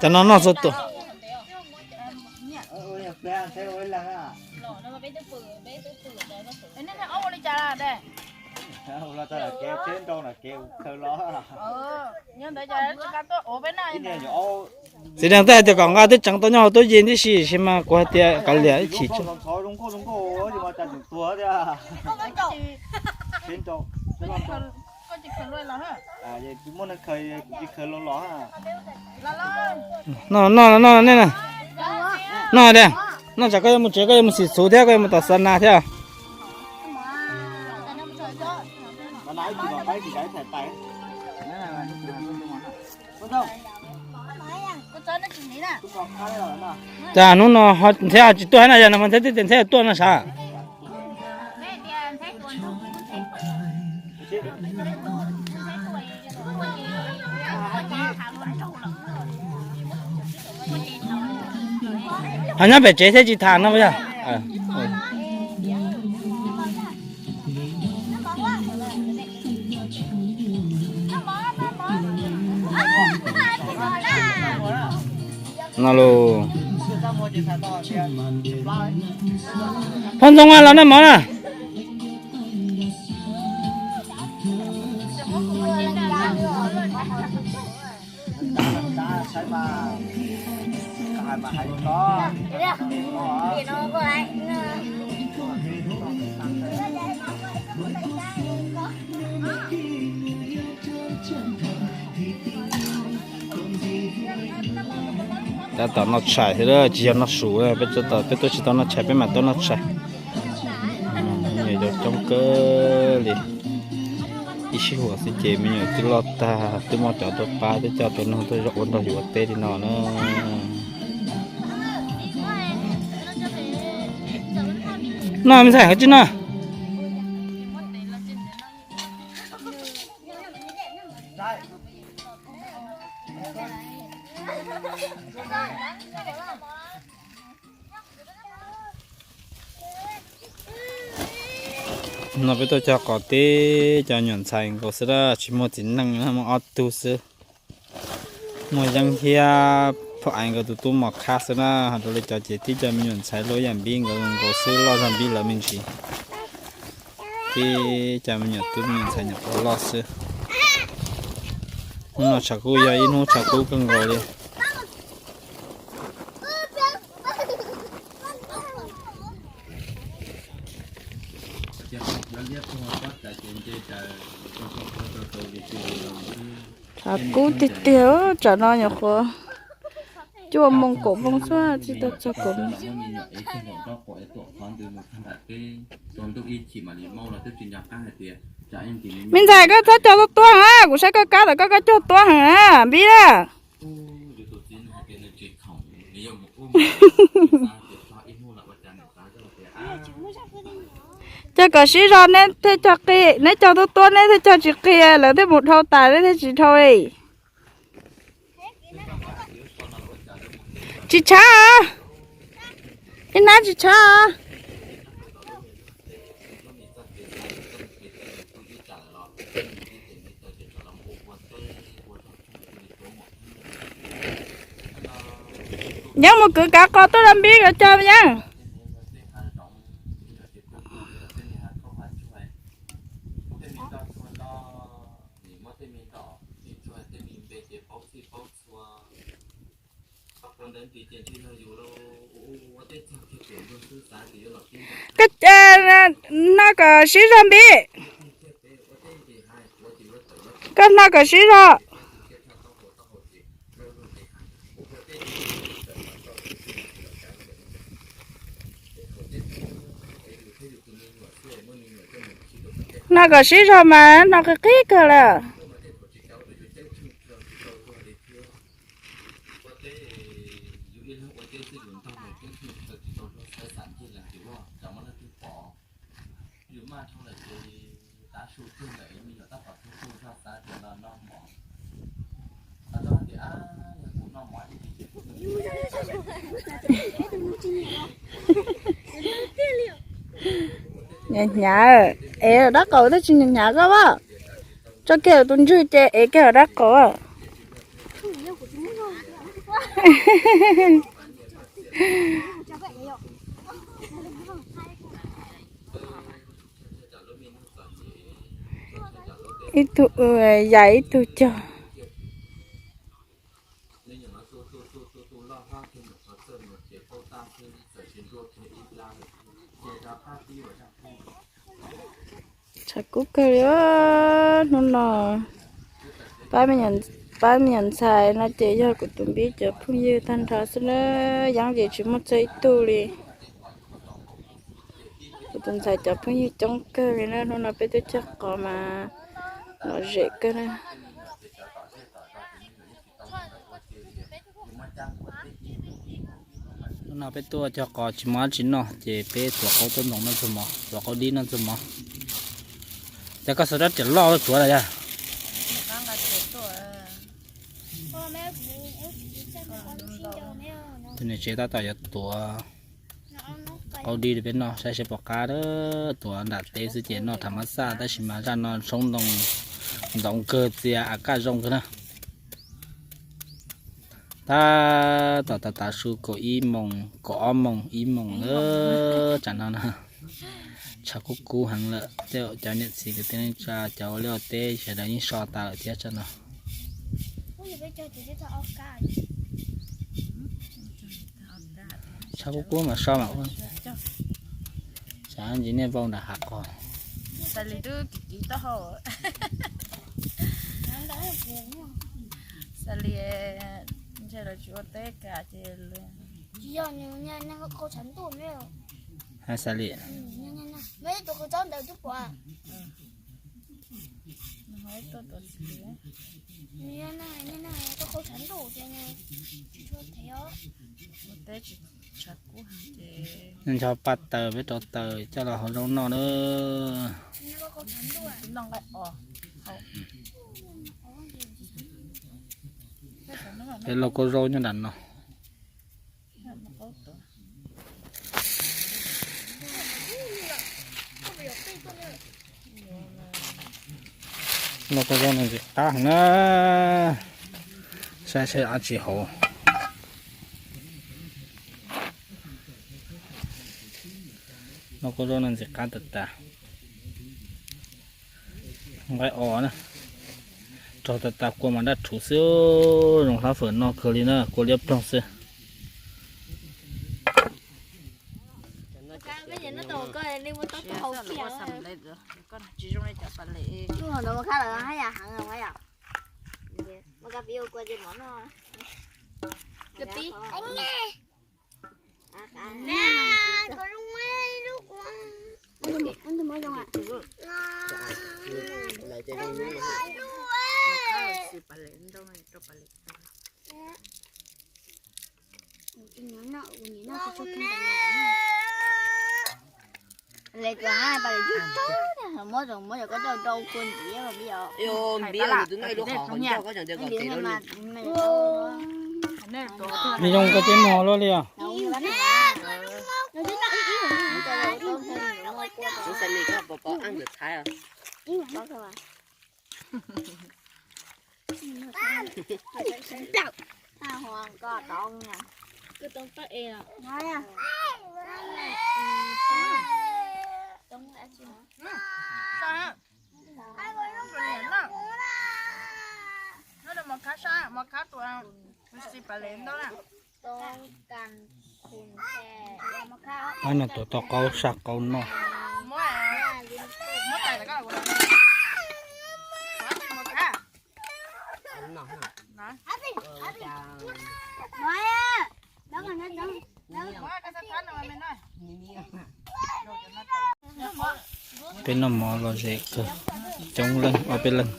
Cov no noj txhua tus. Txiv Dees twb hais tias kom nqa twb tseev tau nyob hauv tub ye tib si, tab sis mas kuv hais tias kav liam ib chim tso. Noj, noj, noj, noj, noj tiag. Noj tsam koj yuav mus tsev, koj yuav mus xim xuv thiab koj yuav mus tom xa nas thiab. Cas hnub no thiab tsis tuaj na, yog no thiab tib tias thiab tuaj no sav. Ho nyob pem tsev thiab tsis tham no yog. No los. Phoj Ntxoog los noj mov na. Tab tom noj tshais thiab, tsis yog noj su, peb tuaj tsis tau noj tshais, peb mam tuaj noj tshais. Coob kawg li. Ib sij huam xwb ces me nyuam twb loj tag, twb muaj cov tuaj pab, twb coj tus noog tuaj ua nrog yus ua teb li no na. No me ntxhais, tsis no. No peb tuaj cog qos teb, cov me nyuam ntxhais nkaus xwb, tsis muaj txiv neej, muaj ob tug xwb. Muaj Yeeb thiab Phoj Aiv nkawd tus tub Mos Khab xwb na, ho rau li cov ces tib cov me nyuam ntxhais loj yam Npib nkawd nkaus xwb, loj zog Npib lawv me ntsis. Tib cov me nyuam tub me nyuam ntxhais nyuam qhuav loj xwb. Hnub no tshav kub yog ib hnub tshav kub kawg nkaus li. Tshav kub tiag tiag, tsam no nyuam qhuav cuaj moo kaum moo xwb, tsis tau txog kaum moo. Me ntxhais, koj txhob cog tuab tuab heev na, kuv saib koj kab tom koj, koj cog tuab heev na, Npib na. Cog kom sib zog neb thiaj cog qi, neb cog tuab tuab neb thiaj cog tsis qi, lawv thiaj mus dhau tas neb thiaj tsis dhau li. Tsis tshav, ib hnab tsis tshav. Yeej mus kwv kav qos tuaj rau Npib nkawd cog yeej. Koj, no kom sib zog Npib. Koj no kom sib zog. No kom sib zog mas no qig qig kawg lawm. Hnyav hnyav, ev dab qaum twb tsis hnyav hnyav koj as. Tso kiag tus ntswg ces ev kiag dab qaum as. Ib tug yais ib tug cog. Tshav kub kawg li hnub no. Pab me nyuam ntxhais no ces yog kuv tus npib cov phooj ywg tag nrho xwb na, yeeb ces tsis muaj txog ib tug li. Kuv tus ntxhais cov phooj ywg coob kawg li na, hnub no peb tuaj cog qos mas lom zem kawg na. Hnub no peb tuaj cog qos tsis muaj dab tsi noj ces peb tuav qaub tuaj ntoo noj txuag mov, tuav qaub dib noj txuag mov. Cas koj xa rab riam loj tuav lawm yog? Tus niam tsev tab tom yuav tuav qaub dib rau peb noj saib seb puas qab. Tuav nram teb xwb ces noj tham mab xaj tab sis mas zaj no tshoob ntoo ntxoov kawg txias a kaj zoo kawg na. Tab tom tav tav su kaum ib moos kaum ob moos ib moos lawm tsam no na. Tshav kub kub heev lawm, tej cov niam txiv kwv tij neej tsa cov ua liaj ua teb sawv daws yeej so tas lawm thiab tsam no. Tshav kub kub mas so mas ua, xav ntsis nej vau nram hav qos. Xav li, ntshe lawv tsis ua teb kam ces Xav li. Ncho paj taws peb rau taws coj los hau zaub noj na. Peb lauj kaub zaub nyob nram no. Lauj kaub zaub no ntxim qab heev na. Saib saib dab tsi hauv. Lauj kaub zaub no ntxim qab tas tas. Nqaij os na. Raug tas tas kua mas daj rhuv xwb, zoo hlab fawm noj kawg li na, kua liab ploog xwb. Nws zoo koj tib mos luaj li os. Pab no tuav tau qaub saj qaub noj. Peb noj mov lom zem kawg, coob leej ob peb leeg.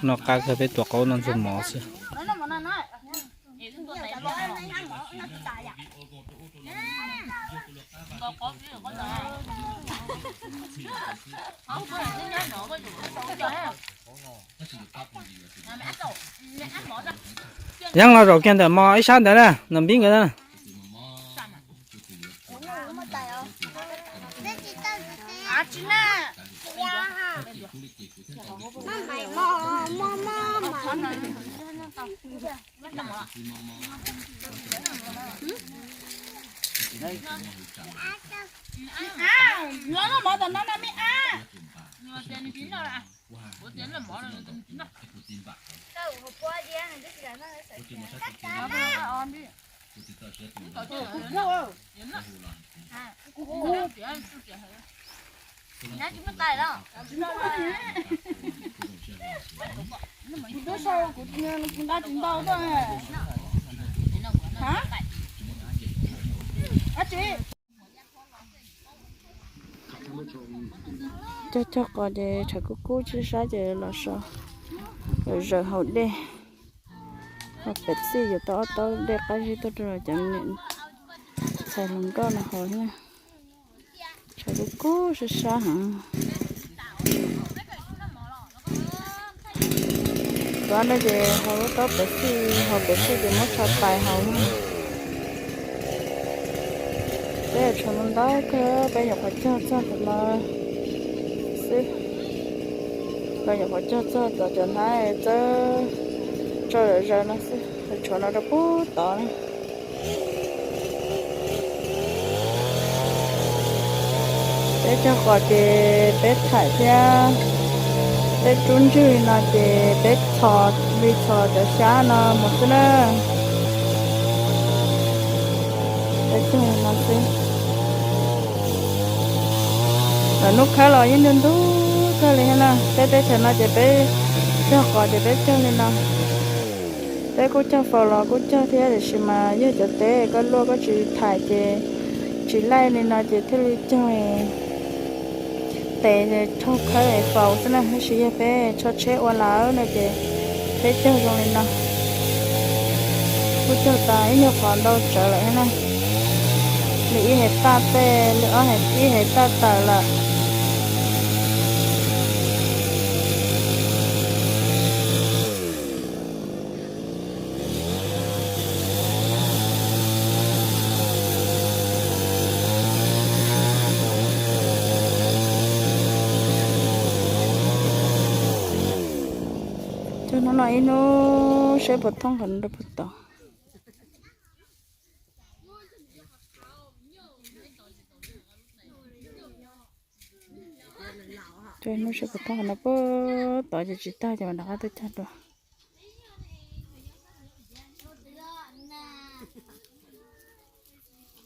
Noj qab kawg, peb tuav qaub noj ntxuag mov xwb. Yeeb los zaum kiag ntawm mos ib sab ntawd na, nws npib nkawd na. Los noj mov tom no no me ab. Kuv sau kuv nqa tsis ntau tuaj. Ab tsi. Cog cog qos ces tshav kub kub tsis sab ces los so, zaws haus dej. Haus Pepsi yuav tau ob taub dej qab zib tuaj rau cov niam ntxhais hluas nkauj no haus thiab. Tshav kub kub sab sab heev. Tus no ces haus lub taub Pepsi, haus Pepsi ces muab tsho tais haus na. Peb tshuav ntau ntau kawg, peb nyuam qhuav cog txog tom no xwb. Peb nyuam qhuav cog txog tom cov hnab txawb tso zom zaws no xwb, tshuav no rau pub tod na. Peb cog qos ces peb thaim thiab, peb rub ntswg li no ces peb txhos li txhos cov xyab no mus xwb na. Peb cog li no xwb. Lawv hnub khawb los yeej ntug ntug kawg li thiab na. Peb teb chaws no ces peb cog qos ces peb cog li no. Peb kuj cog faus los kuj cog thiab, tiam sis mas yog cov teb koj luaj koj tsis thaim ces tsis laij li no ces thiaj li cog tes raug khawb faus xwb na. Tab sis yog peb tso tsheb ua lawm no ces peb cog zoo li no. Kuj cog tas ib nyuag qos ntau tsawv lawm thiab na. Li ib hais taj tej, li ob hais, ib hais taj tawm lawm. Cog hnub no ib hnub seb puas thoob qhov no rau puag tod. Cog ib hnub seb puas thoob qhov no puag tod ces tsis tag ces mam rov qab tuaj cog dua.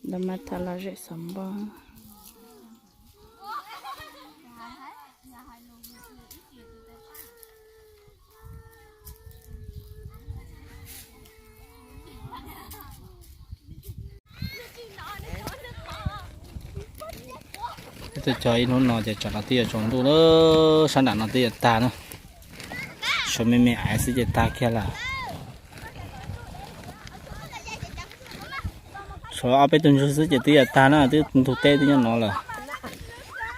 Ntawd mas tham lom zem xav npog. Peb tuaj cog ib hnub no ces tsam no twb yuav tsaus ntuj lawm, sab nram no twb yuav tag na. Tshuav me me aiv xwb ces tag kiag lawm. Tshuav ob peb tug ntswg xwb ces twb yuav tag na, twb ntug teb twb nyob no lawm.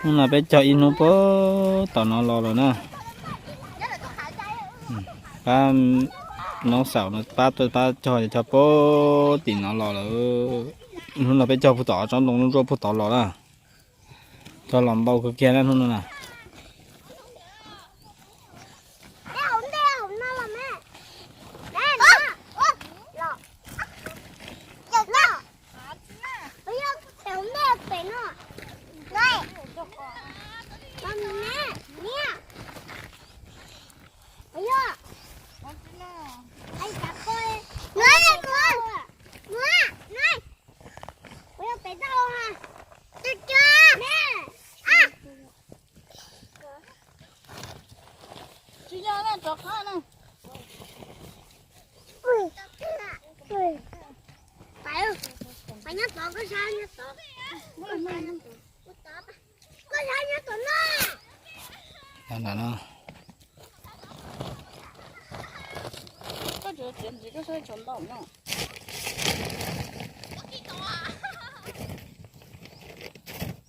Hnub no peb cog ib hnub puag tom no los lawm na. Pab noob xaum no pab tuaj pab cog cog puag tim no los lawm. Hnub no peb cog puag tom tsob ntoo zuaj puag tod los na. Cog los npau kawg kiag na hnub no na. Tsis yog na, rov qab na.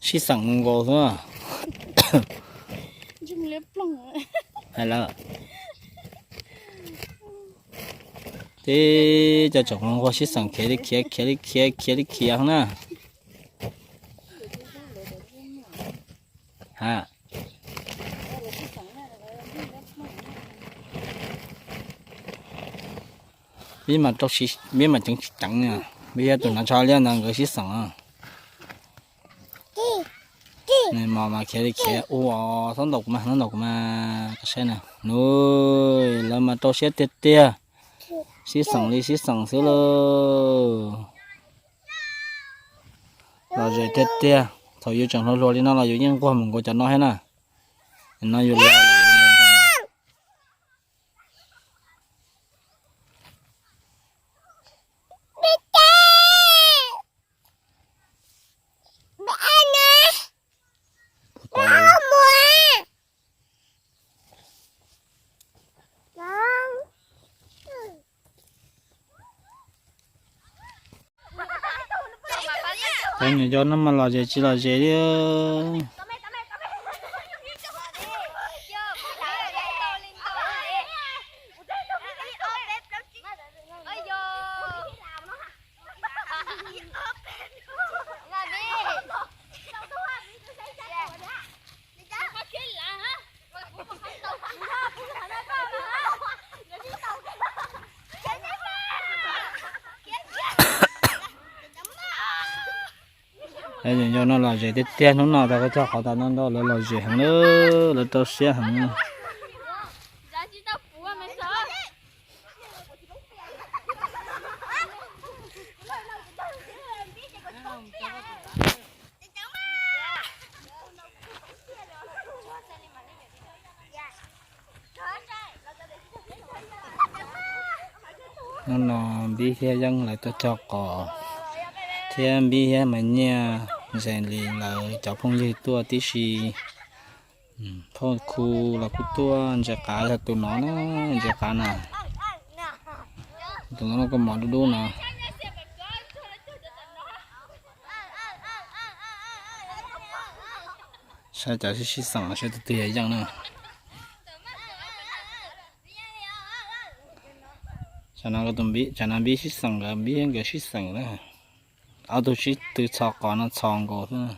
Sib xeem nkaus xwb. Hais lawm. Tib co tsoom nquag sib xeem khiav li khiav, khiav li khiav, khiav li khiav na. Ha. Vib mas rau, vib mas ceev tsis ceev, vib thiab tus hnav tsho liab ntawd nkawd sib xeem. Nws mos mas khiav li khiav ua, txhob ntaus kuv mas, txhob ntaus kuv mas, koj saib na. Nws, lawv mas rau siab tiag tiag, sib xeem li sib xeem xwb lauj. Lom zem tiag tiag, thaum yus tseem hluas hluas li no los yus yeej nquag mus nkaus cov no thiab na. No yus los Cov nyuam yaus no mas lom zem tsis lom zem li. Cov nyuam yaus no lom zem tiag tiag, hnub no tau koj cog qhov tas no ntau, lawv lom zem heev li, lawv rau siab heev. Hnub no Npib thiab Yeeb lawv tuaj cog qos, thiab Npib thiab Maiv Nyiaj, Zes Lis lawv cov phooj ywg tuaj tib si. Phauj Khu los kuj tuaj, Ntses Qav yog tus no na, Ntses Qav na. Tus no koj mos dub dub no. Saib cov sib sib xeem saib tus twg yog Yeej na. Tsam no Npib sib xeem nkawd, Npib nkawd sib xeem na. Ob tug sib tw txhos qos no txhos nkaus xwb.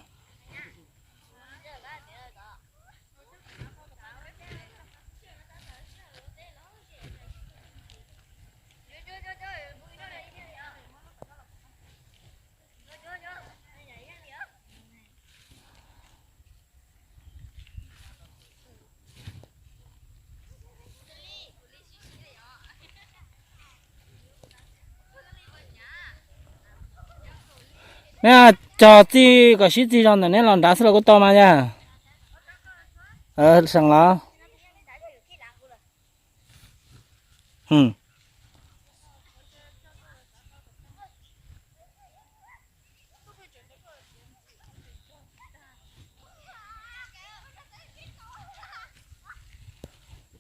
Neb cog txij kom sib txig zog ntawm neb los nrad xwb los kuj tau mas yog. Seem los.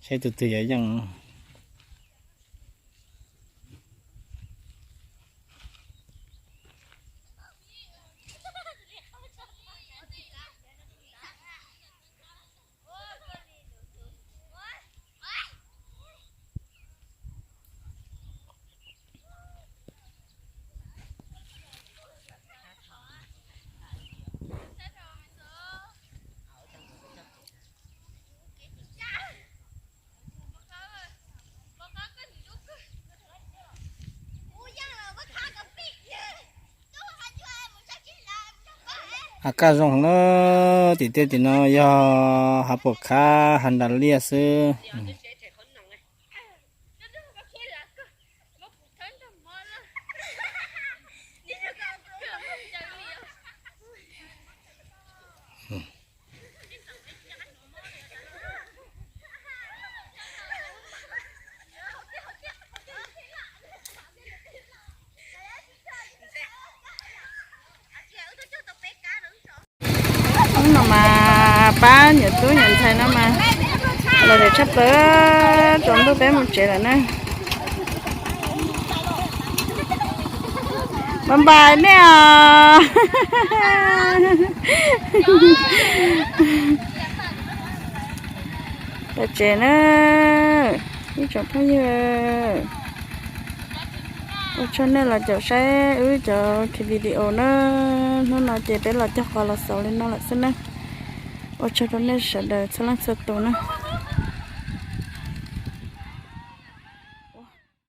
Saib tus twg yog Yeej. Hav kaj zoo heev na, tim tej tim no yog hav puam khab hav nras liaj xwb. Hnub no mas pab niam tub niam ntxhais no mas lom zem tshaj plaws, tsaus ntuj peb mus tsev lawm na. Bye bye nej os. Peb tsev na, ib tsoom phooj ywg. Ua tsaug nej los caum saib wb cov video na. Hnub no ces peb los cog qos los xaus li no lawm xwb na. Ua tsaug rau nej sawv daws txhua leej txhua tus na.